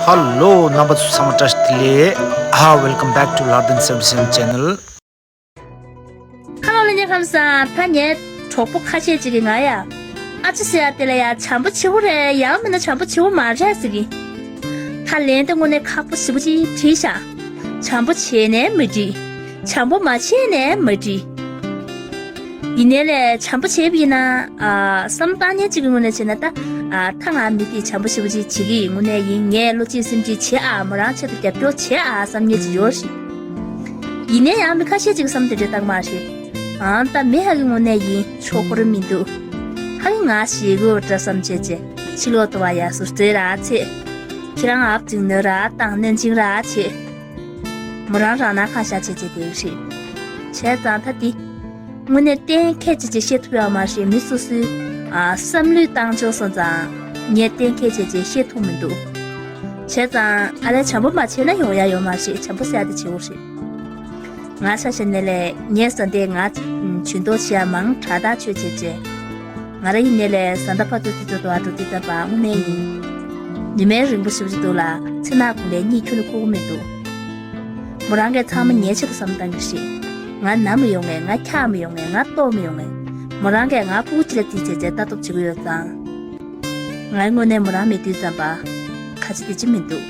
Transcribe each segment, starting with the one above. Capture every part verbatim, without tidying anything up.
Hello རྣམ་པ་ཚོ་ཚང་མ་བཀྲ་ཤིས་བདེ་ལེགས། ཨ། Welcome back to Lardin seventy-seven channel. Hello ལྷན་རྒྱས་ཁམས་བཟང་། ད་ངའི་གྲོགས་པོ་ཁ་ཤས་ཅིག་གིས་ང་ཡ། ཨ་ཅེ་ཟེར་ཡ་དེ་ལ་ཡ་བྱམས་པོ་བྱེད་དགོས་རེད། ཡང་མིན་ན་བྱམས་པོ་བྱེད་དགོས་མ་རེད་ཟེར་གི། ད་ལན་དེ་དངོས་གནས་ཁག་པོ་ཞེ་པོ་ཅིག་བྲིས་ཤག་བྱམས་པོ་བྱས་ནའི་མི་འགྲིག་བྱམས་པོ་མ་བྱས་ནའི་མི་འགྲིག་ཡིན་ནའི་ལས་བྱམས་པོ་བྱས་པ་ཡིན་ན། ཨ། བསམ་བློ་བཏང་མཁན་གཅིག་གི་ངོས་ནས་བྱས་ན་ད། ཨ། ད་ང་མི་དེ་བྱམས་པོ་ཞེ་པོ་ཅིག་བྱེད་ཀྱི་ཡིན། དངོས་གནས་ཡིན། ངས་བློ་གཅིག་སེམས་གཅིག་བྱེད་ཨ། མོ་རང་ཆེད་དུ་རྒྱབ་སྐྱོར་བྱེད་ཨ་བསམ་མཁན་ཅིག་ཡོད་རེད། ཡིན་ནའི་ཡང་མི་ཁ་ཤས་ཅིག་བསམ་དེ་འདྲ་བཏང་མ་རེད། ཨང་། ད་མི་ཧ་གི་ངོས་ནས་ཡིན། ཆོག་གི་རེད་མི་འདུག་ཧ་གི་ང་ཞེ་གི་འདྲ་བསམ་བྱས་བྱས་ཕྱི་ལོག་ཏུ་བ་ཡ་ཟུར་ཙེ་ར་ཆེ། ཁྱེད་རང་ཨབ་ཅིག་ནོར་ར་བཏང་ནན་ཅིང་ར་ཆེ། མོ་རང་རང་ན་ཁ་ཤ་བྱས་བྱས་དེ་རེད། བྱས་ཙང་ད་དེ། དངོས་གནས་གཏན་འཁེལ་བྱས་བྱས་བཤད་ཐུབ་ཡོད་མ་རེད། མི་སོ་སོའི། ཨ། བསམ་བློའི་བཏང་ཕྱོགས་སོང་ཙང་། ངས་གཏན་འཁེལ་བྱས་བྱས་བཤད་ཐུབ་མི་འདུག་བྱས་ཙང་ཨ་ལས་བྱམས་པོ་མ་བྱས་ན་ཡོང་ཡ་ཡོད་མ་རེད། བྱམས་པོ་ཟེར་ཡ་དེ་བྱེད་དགོས་རེད། ང་ཆ་བཞག་ནས་ལས་ངས་ཟ་འདས་ང་ཇུས་གཏོགས་བྱེད་ཡ་མང་དྲགས་ཐག་ཆོད་བྱས་བྱས། ང་རང་ཡིན་ནའི་ལས་བཟའ་ཟླ་ཕར་ཚུར་ཚུར་ཚུར་དུ་ཨ་འགྲོ་དུས་ཙམ་པ་དངོས་གནས་ཡིན། ཉི་མའི་རིང་པོ་ཞེ་པོ་ཅིག་འདུག་ལ། ཚེ་ནག་དགུང་ལས་གཉིད་ཁྱོན་ནས་ཁུག་གི་མི་འདུག་མོ་རང་གིས་ཚང་མ་ངའི་ཆེད་དུ་བསམ་བཏང་གི་རེད། ང་ན་མི་ཡོང་ངས། ང་འཁྱག་མི་ཡོང་ངས། ང་ལྟོགས་མི་ཡོང་ངས། མོ་རང་གིས་ང་ཕྲུ་གུ་གཅིག་ལ་བརྩིས་བྱས་བྱས་ལྟ་རྟོག་བྱེད་ཀྱི་ཡོད་ཙང་། ངའི་དངོས་གནས་མོ་རང་མེད་དུས་ཙམ་པ། ག་ཅི་དེ་ཅི་མི་འདུག་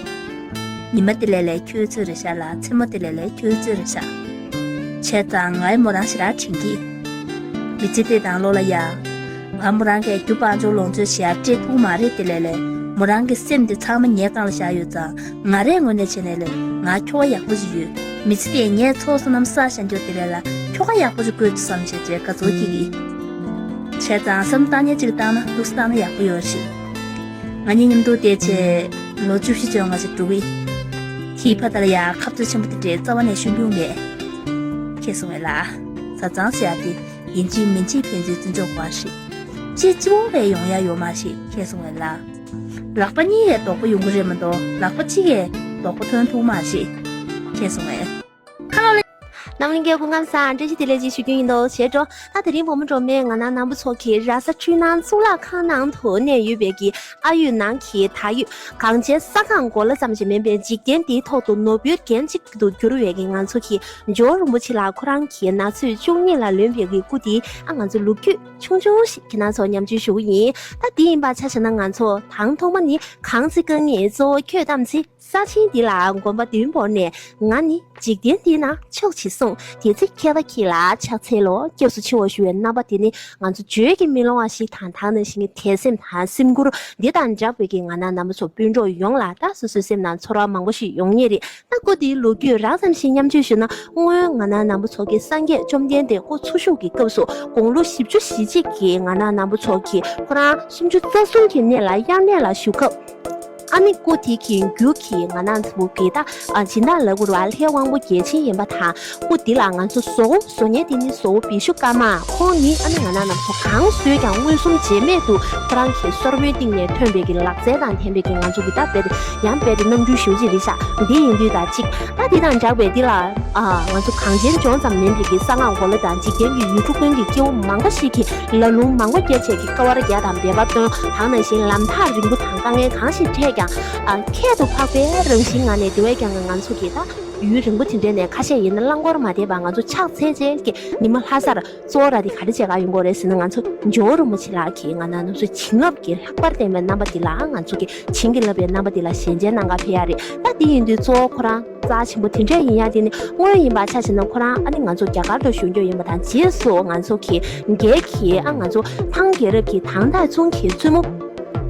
ཉི་མ་དེ་ལས་ལས་ཁྱོད་ཚོད་རེད་ཤག་ལ། མཚན་མོ་དེ་ལས་ལས་ཁྱོད་ཚོད་རེད་ཤག་བྱས་ཙང་ངའི་མོ་རང་ཞེ་དྲག་དྲན་གི། མི་ཚེ་དེ་དང་ལོ་ལ་ཡ། ང་མོ་རང་གིས་རྒྱུ་སྤང་ཆོག་ལོངས་སྤྱོད་བྱེད་ཡ་སྤྲད་ཐུབ་མ་རེད། དེ་ལས་ལས་མོ་རང་གི་སེམས་དེ་ཚང་མ་ངའི་སྒང་ལ་བཞག་ཡོད་ཙང་། ང་རའི་ངོས་ནས་བྱས་ནས་ལས་ང་ཁྱོ་ག་ཡག་པོ་ཞིག་ཡོད། མི་ཚེ་དེ་ངས་ཚོགས་བསོད་ནམས་བསགས་བཞག་རྒྱུ་དེ་ལས་ལ་ཁྱོ་ག་ཡག་པོ་ཞིག་དགོས་ཚུལ་བསམ་བྱས་བྱས་དགའ་ཚོར་སྐྱེ་གི། བྱས་ཙང་བསམ་བཏང་ཉན་ཅིག་བཏང་ན་ལུགས་སུ་བཏང་ན་ཡག་པོ་ཡོད་རེད། ང་གཉིས་མཉམ་དུ་བསྡད་བྱས་ལོ་བཅུ་བཞི་ཅན་ང་ཞིག་འགྲོ་གི། དེའི་ཕ་ད་ལ་ཡ་ཁ་ཚོད་ཆེན་པོ་དེ་འདྲའི་རྩ་བ་ནས་ཤོད་རྒྱུ་མེད། ཁྱེད་གསུང་བས་ལ། བཟའ་ཚང་ཟེར་ཡ་དེ་ཡིན་གཅིག་མིན་གཅིག་ཕན་ཚུན་བརྩི་འཇོག་དགོས་རེད། གཅིག་གཅིག་པོ་བས་ཡོང་ཡ་ཡོད་མ་རེད། ཁྱེད་གསུང་བས་ལ། ལག་པ་གཉིས་ཡས་རྡོག་པོ་ཡོང་གི་རེད་མ་གཏོགས་ལག་པ་གཅིག་གིས་རྡོག་པོ་ཐོན་ཐུབ་མ་རེད། ཁྱེད་གསུང་བས། ཁ་ལོ་ལེ། རྣམ་གླིང་རྒྱལ་པོ་ཁམས་བཟང་། བཀྲ་ཤིས་བདེ་ལེགས་ཅེས་ཞུ་རྒྱུ་ཡིན་དོ། བྱས་འགྲོ། ད་དེ་རིང་བུ་མོ་སྒྲོལ་མས་ང་རང་རྣམ་པ་ཚོ་གི་ར་ས་འཕྲུལ་སྣང་གཙུག་ལག་ཁང་ནང་དུ་གནས་ཡོད་པའི་གི་ཨ་ཡོད་ནང་གི་ད་ཡོད་གངས་ཅན་ས་སྒང་གོ་ལ་ཙམ་ཞིག་མིན་པའི་འཇིག་རྟེན་འདིའི་ཐོག་ཏུ་ནོར་བུའི་རྒྱན་གཅིག་ཏུ་གྱུར་བའི་གི་ང་ཚོ་གི་ཇོ་བོ་རིན་པོ་ཆེ་ལགས་ཁོ་རང་གི་ན་ཚོད་བཅུ་གཉིས་ལ་ལོན་པའི་གི་སྐུ་དེ། ཨ། ང་ཚོ་ལོ་རྒྱུས་ཆུང་ཆུང་ཞིག་ཁྱེད་རང་ཚོ་མཉམ་སྤྱོད་ཞུ་གི་ཡིན། ད་དེ་ཡིན་པ་ཆ་བཞག་ན་ང་ཚོ་དང་ཐོག་མ་ནི་གང་ཚེ་དཀའ་ངལ་གཙོ་བོ་ཁྱོད་བལྟམས་ཚེ། ས་ཆེན་འདི་ལ་གོམ་པ་བདུན་བོར་ནས། ང་ནི་འཇིག་རྟེན་འདི་ན་ཕྱོགས་ཆེ་གསུངས། དེ་ཚེ་མཁས་པ་ཁྱེད་ལ་ཕྱག་འཚལ་ལོ། སྐྱབས་སུ་མཆིའོ་ཞུ་བའི་རྣམ་པ་དེ་ནི་ང་ཚོ་བརྗོད་ཀྱིས་མི་ལང་བ་ཞིག་དང་། ད་ནང་བཞིན་གྱི་དད་སེམས་དང་སེམས་ཁུར་འདི་དང་སྦྲགས་པའི་གི་ང་རང་རྣམ་པ་ཚོ་སྤུན་གྲོགས་ཡོངས་ལ་ད་སོ་སོའི་སེམས་ནང་ཚོར་བ་མང་པོ་ཞིག་ཡོང་ངེས་རེད། ད་སྐུ་དེའི་ལོ་རྒྱུས་རགས་ཙམ་ཞིག་མཉམ་སྤྱོད་ཞུས་ན། སྔོན་ང་རང་རྣམ་པ་ཚོ་གི་སངས་རྒྱས་བཅོམ་ལྡན་འདས་སྐུ་འཚོ་བཞུགས་ཀྱི་སྐབས་སུ་དགུང་ལོ་བཞི་བཅུ་ཞེ་གཅིག་གི་ང་རང་རྣམ་པ་ཚོ་གི་ཁོ་རང་སུམ་ཅུ་རྩ་གསུམ་གྱི་གནས་ལ་དབྱར་གནས་ལ་བཞུགས་སྐབས། ཨ་ནི་སྐུ་དེ་གི་རྒྱུད་ཀྱི་ང་རང་ཚོ་གི་ད་ཨ་སྦྱིན་བདག་ལབ་དགོས་རེད་པ། ལྷའི་དབང་པོ་རྒྱལ་ཆེན་ཡིན་པ་དང་། སྐུ་འདི་ལ་ང་ཚོ་བཟོ་བོ་བཟོ་མཁན་དེ་ནི་བཟོ་བོ་བི་ཤུ་ཀརྨ། ཁོང་ནི་ཨ་ནི་ང་རང་རྣམ་ཚོ་གང་བཟོས་ཀྱང་མངོན་སུམ་བརྗེད་མེད་དུ་ཁོ་རང་གི་སོར་མོའི་གཏིང་ནས་ཐོན་པའི་གི་ལག་རྩལ་དང་ལྡན་པའི་གི་ང་ཚོ་གི་ད་དཔེ་དེ་ཡང་དཔེ་དེ་རྣམ་འགྱུར་ཞེ་པོ་ཅིག་རེད་ཤག་འདི་ཡིན་དུས་ད་གཅིག་ད་འདི་དང་སྦྲགས་པའི་འདི་ལ་ཨ་ང་ཚོ་གངས་ཅན་ལྗོངས་ཙམ་མིན་པའི་གི་གསང་སྔགས་གོ་ལ་དང་འཇིག་རྟེན་གྱི་ཡུལ་གྲུ་ཀུན་གྱི་སྐྱེ་བོ་མང་པོ་ཞིག་གིས་ལ་ལུང་མང་པོ་བརྒྱབ་བྱས་ཀྱི་སྐ་བར་རྒྱག་དང་འབད་པ་བཏོན། དེ་ནང་བཞིན་ལམ་ཐག་རིང་པོ་དང་དཀའ་ངལ་གང་ཞིག་འཕྲད་ཀྱང་། ཨ། ཁྱད་དུ་འཕགས་པའི་རང་བཞིན་ངང་ནས་དེ་བས་ཀྱང་ང་ཚོ་གིས་ད་ཡུན་རིང་པོ་དེ་འདྲའི་ནས་ཁ་ཤས་ཡིན་ན་རླངས་འཁོར་མ་བསྡད་པར་ང་ཚོ་ཕྱག་འཚལ་བྱས་ཀྱི་ཉི་མ་ལྷ་སར་གཙོ་བོ་ར་དེ་ག་རེ་བྱེད་ག་ཡོང་གི་རེད་ཟེར་ན། ང་ཚོ་ཇོ་བོ་རིན་པོ་ཆེ་ལགས་ཀྱིས་ང་རང་རྣམ་ཚོ་བྱིན་རླབས་ཀྱི་ལྷག་པར་བརྟན་པའི་རྣམ་པ་འདི་ལ། ང་ཚོ་གི་བྱིན་གྱིས་བརླབས་པའི་རྣམ་པ་འདི་ལ་ཞལ་མཇལ་གནང་ག་ཕེབས་ཡ་རེད། ད་དེ་ཡིན་དུས་གཙོ་བོ་ཁོ་རང་རྩ་ཆེན་པོ་དེ་འདྲ་ཡིན་ཡ་དེ་ནི་སྔོན་ཡིན་པ་ཆ་བཞག་ན། ཁོ་རང་ཨ་ནི་ང་ཚོ་རྒྱ་གར་དུ་བཞུགས་རྒྱུ་ཡིན་པ་དང་། རྗེས་སུ་ང་ཚོ་གི་རྒྱའི་གི་ཨ་ང་ཚོ་ཐང་རྒྱལ་རབས་ཀྱི་དང་ཐའི་ཙུང་གི་བཙུན་མོ་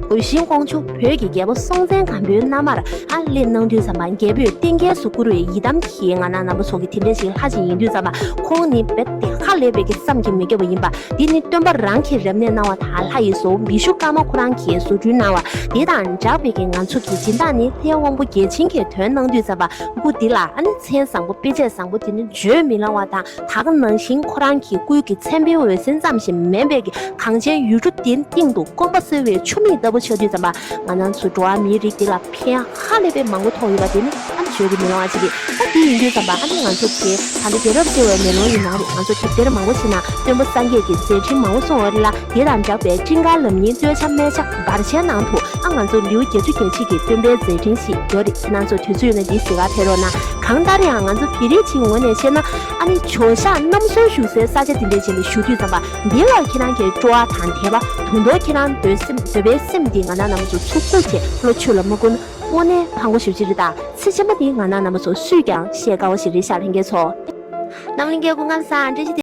གུས་ཤིང་ཀོང་ཇོ་བོད་ཀྱི་རྒྱལ་པོ་སྲོང་བཙན་སྒམ་པོའི་མནའ་མར་ཨ་སླེབས་གནང་དུས་ཙམ་པ། རྒྱལ་པོས་གཏན་འཁེལ་སུ་བསྐུར་བའི་ཡི་དམ་གྱི་ང་རང་རྣམ་པ་ཚོ་གི་དེ་འདྲ་ཞིག་ལྷ་ཅིག་ཡིན་དུས་ཙམ་པ། ཁོང་ནི་རྦད་དེ་ཧ་ལས་པའི་གི་བསམ་གྱིས་མི་ཁྱབ་པ་ཡིན་པ། འདི་ནི་སྟོན་པ་རང་གིས་རབ་གནས་གནང་བ་དང་། ལྷ་ཡི་བཟོ་བོ་བི་ཤུ་ཀརྨ་ཁོ་རང་གིས་བཟོ་སྐྲུན་གནང་བ། དེ་དང་སྦྲགས་པའི་གི་ང་ཚོ་གི་སྦྱིན་བདག་ནི་ལྷའི་དབང་པོ་རྒྱལ་ཆེན་གྱིས་དོན་གནང་དུས་ཙམ་པ། སྐུ་འདི་ལ་ཨ་ནི་མཚན་བཟང་པོ་དཔེ་བྱད་བཟང་པོ་དེ་ནི་བརྗོད་མི་ལང་བ་དང་། དེ་ག་ནང་བཞིན་ཁོ་རང་གི་སྐུའི་གི་མཚན་དཔེའི་འོད་ཟེར་ཙམ་ཞིག་མིན་པའི་གི་གངས་ཅན་ཡུལ་གྲུ་འདིའི་སྟེང་དུ་སྐོམ་པ་སེལ་བའི་ཆུ་མིག་ལྟ་བུ་ཆགས་དུས་ཙམ་པ། ང་རང་ཚོ་འགྲོ་བ་མིའི་རིགས་འདི་ལ་ཕན་ཧ་ལས་པའི་མང་པོ་ཐོགས་ཡོད་པ་དེ་ནི་ཨ་ནི་ ཡོད་རེད། མེ་ལོང་ཨ་ཅེ་རེད། ད་དེ་ཡིན་དུས་ཙམ་པ་ཨ་ནི་ང་ཚོ་དེ་ད་ལྟ་རྒྱལ་རབས་ཟེར་བའི་མེ་ལོང་ཡིན་ནའང་རེད། ང་ཚོ་དེབ་ཐེར་མང་པོ་ཞིག་ནང་སྟོན་པ་སངས་རྒྱས་ཀྱི་མཛད་འཕྲིན་མང་པོ་གསུངས་པ་རེད་ལ། དེ་དང་སྦྲགས་པའི་སྤྲིན་དཀར་ལམ་རྙིང་སྟོད་ཆ་སྨད་ཆ་བར་ཆའི་ནང་དུ་ཨ་ང་ཚོ་ལེའུ་བརྒྱད་ཅུ་གྱ་གཅིག་གི་སྟོན་པའི་མཛད་འཕྲིན་ཞིག་ཡོད་རེད། ཁྱེད་རང་ཚོ་དུས་ཚོད་ཡོད་ན་འདི་གཟིགས་གར་ཕེབས་རོགས་གནང་། གང་ལྟར་ཡང་ང་ཚོ་བོད་རིགས་ཀྱི་ངོས་ནས་བཤད་ན་ཨ་ནི་ཇོ་ཤཱཀ་རྣམ་གསུམ་བཞུགས་སའི་ས་ཆ་འདི་འདྲའི་ཅིག་ལ་བཞུགས་དུས་ཙམ་པ་འདི་ལ་ཁྱེད་རང་གི་སྤྲོ་བ་དང་དད་པ་དུང་དུང་ཁྱེད་རང་འདོད་སེམས་འདོད་པའི་སེམས་འདི་ང་རང་རྣམ་པ་ཚོ་ཚུགས་ཚུགས་བྱས་བློ་ཆོས་ལ་མ་བསྐུར་ན་དངོས་གནས་ཕངས་པོ་ཞེ་པོ་ཅིག་རེད། ད་ཚིག་ཆེན་པོ་འདི་ང་རང་རྣམ་པ་ཚོ་སུས་ཀྱང་བཤད་དཀའ་བ་ཞིག་རེད་ཤག་ལྷན་རྒྱས་ཚོ། རྣམ་གླིང་སྐྱེ་སྐུ་ཁམས་བཟང་། བཀྲ་ཤིས་བདེ།